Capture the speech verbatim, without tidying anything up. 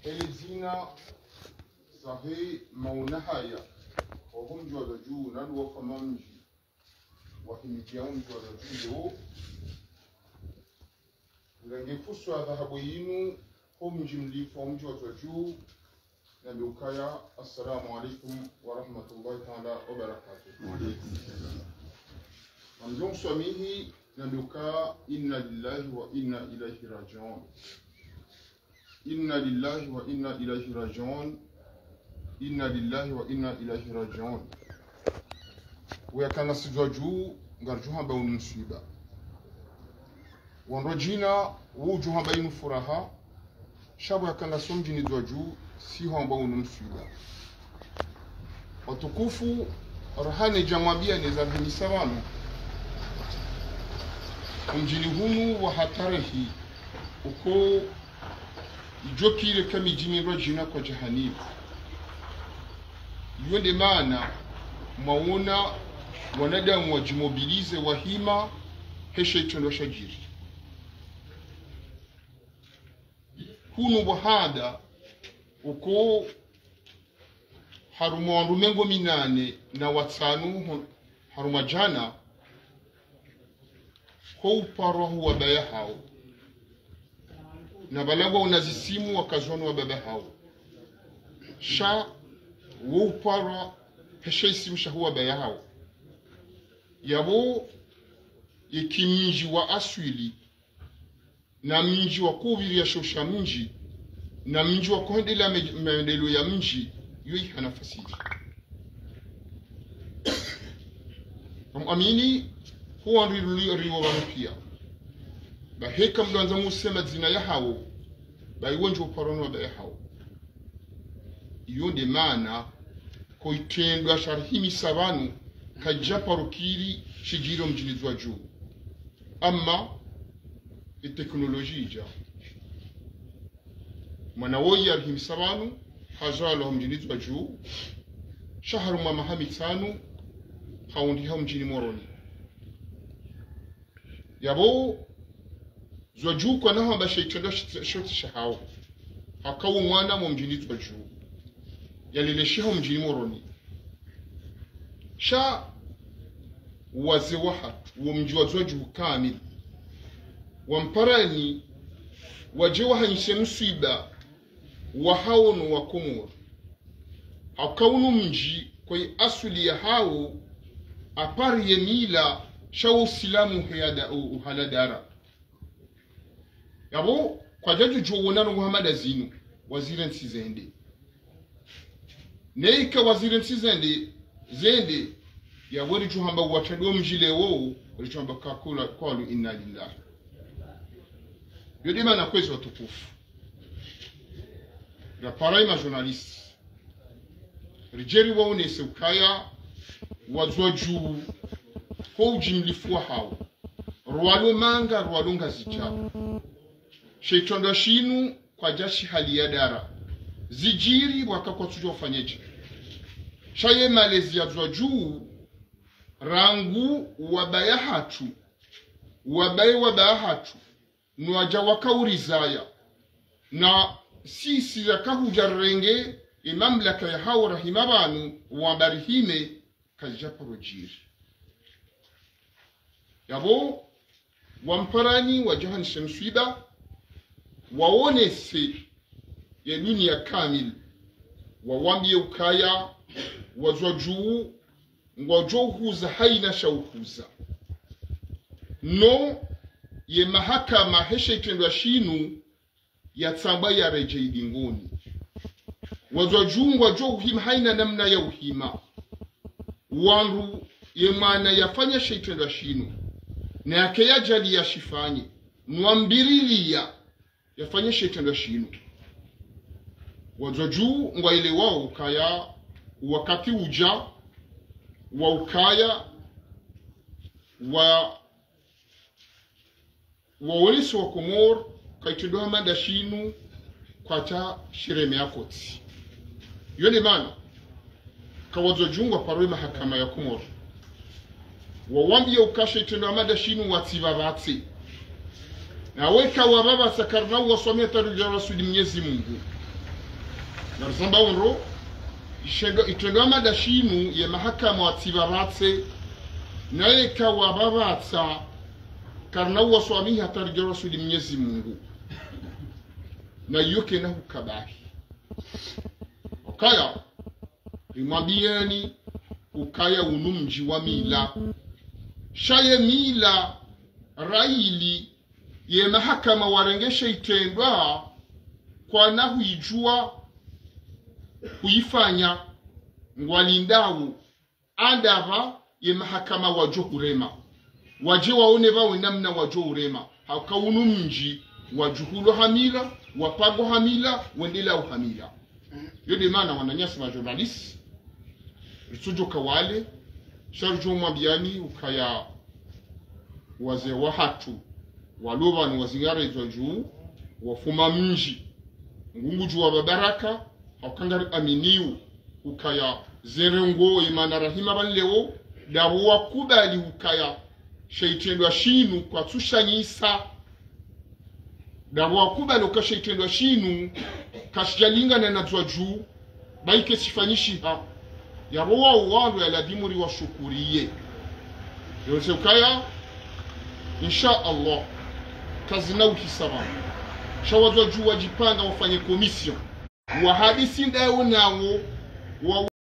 Elezina sahi mauna haya, waho mdji wa Dzwadju, na luwa kama mdji, wahimidia mdji wa Dzwadju leo. Ngange fuswa dhahabu yinu, ho mdji mlifu, ho mdji wa Dzwadju, nambe ukaya, assalamu alaikum wa rahmatullahi ta'ala wa barakatuh. Namdjo mswamihi, nambe uka, inna lillahi wa inna ilaihi raji'un. Inna lillahi wa inna ilaihi raji'un. Inna lillahi wa inna ilaihi raji'un. Wuyakana si Dzwadju, ngaridjo hamba unu mswiba. Wandru wadjina, wudjo hamba inu furaha, sha wuyakana so mdjini Dzwadju, si hamba unu mswiba. Watukufu, raha ne djamwambia ne zarihimisa pvanu. Omdjini hunu wa hatarehi, uko idjo kire ka midjini ndrwadjina kwadja hanipvu. Iyo nde maana mwawona wanadamu wadjimobilize wahima heshe itrendwa shadjiri. Hunu Bwahanda, uko harumwa wandru mengo minane na watsanu ho-, harumwa djana, ho uparwa hu wabaya hawo. Na pvala ngwaona zisimu wakazi wanu wababa hawo. Sha wo uparwa heshe isimu shahu wabaya hawo. Yapvo yeki mdji wa aswili, na mdji wa kupviria shosha mdji, na mdji wa kuhendelea me-, maendeleo ya mdji, yo iha nafasi idje. Ngamwamini, huwa ndri-, ndri-, riwo pvanu pia. Ba heka mdru andza musema dzina yahawo, ba iwo ndjo uparwa no wabaya hawo. Iyo nde maana, ko itrendwa sharihimisa pvanu, kadja paro kiri shidjiri omdjini Dzwadju. Amma, e teknoloji idja. Mwana woyi yarihimisa pvanu, hazalwa ho mdjini Dzwadju, sha harumwa maha mitsanu, hawundriha ho mdjini Moroni. Yapvo, Dzwadju kwana hamba she itrendwa shot-, shotsi shahawo. Haka wo mwana mo mdjini Dzwadju. Yaleleshiha ho mdjini Moroni. Sha wazee wahatru, wo mdji wa Dzwadju kamili, wamparani, wadje wahanyise mswiba, wahawo no wa Komori. Haka unu mdji kwa i aswili yahawo, apvariye mila, sha wo usilamu heya da-, u-, uhala dara. Yapvo, kwadjadjo djo wona no hamada zinu, wazire ntsi zende. Neka wazire ntsi zende, zende, yapvo ridjo hamba watrendwa mdji leo, ridjo hamba kakula, kwalu inna lillahi. Yo nde maana kwezi watukufu. Rapara i ma journaliste. Ridje riwaonese ukaya, wa Dzwadju, ho udjimlifu wahawo. Rwalo manga, rwalo ngazidja. She itrendwa shinu, kwadja shihali ya dara. Zidjiri waka kwatsudjuwa ufanyedje. Sha ye malezi ya Dzwadju, rangu wabaya hatru, wabaye wabaya hatru, no wadja waka urizaya. Na sisi raka hudja renge, e mamlaka yahawo rahima pvanu, wamba rihime, kazidja paro djiri. Yapvo, wamparani, wadje wahanyise mswiba, waonese ye dunia kamili, wawambiye ukaya, wa Dzwadju, ngwadjo uhuza hayina sha uhuza. No, ye mahakama heshe itrendwa shinu, yatsambwa yaredjei dingoni. Wadzwa djuu ngwadjo uhima haina namna ya uhima. Wandru ye mwana yafanya she itrendwa shinu, na yake yadjali yashifanye, nwambiriliya yafanye she itrendwa shinu. Wadzwa djuu ngwaelewao ukaya wakati udja wa ukaya wa waonese wa Komori ka itrendwa hamada shinu kwatsa shireme ya kotsi. Yo nde mana ka wadzwa djuu ngwaparwe mahakama ya Komori, wawambiye uka she itrendwa hamada shinu watsipvapvatse. Na weka wapvapvatsa karina uwaswamiha hata ridja rasudi Mnyezi Mungu. Na rizamba ondro, ishendo, itrendwa hamada shinu ye mahakama watsipvapvatse. Na weka wapvapvatsa karina uwaswamiha hata ridja rasudi Mnyezi Mungu. Na iyo kena hukabahi. Ukaya, rimwambiyeni ukaya unu mdji wa mila. Sha ye mila raili ye mahakama warenge she itrendwa kwana huidjua huifanya, ngwalindao andapva ye mahakama wadjo hurema. Wadje waone pvawe namna wadjo hurema. Hauka unu mdji wadjuhulwa ha mila, wapangwa ha mila, wendelao ha mila. Yo nde mana wananyasi ma journalistes, ritsudjoka wale, sha ridjo mwambiyani ukaya wazee wahatru, walo pvanu wazingara idzwa djuu, wafuma mdji, Mungu ngudjo wapva baraka, hauka ngari aminio ukaya ze ndrongoo ye mana rahima pvanu leo, ndapvo wakubali ukaya she itrendwa shinu kwatsu shanyisa. Ndapvo wakubali uka she itrendwa shinu kashidjalingana na dzwa djuu, baike shifanyishiha. Yapvo wao wandru ya ladhimu riwashukuriye. Yonse ukaya, insha Allah, kazina uhisa pvanu. Sha wadzwa djuu wadjipanga wafanye commission. Wahadisi ndawo nawo, wa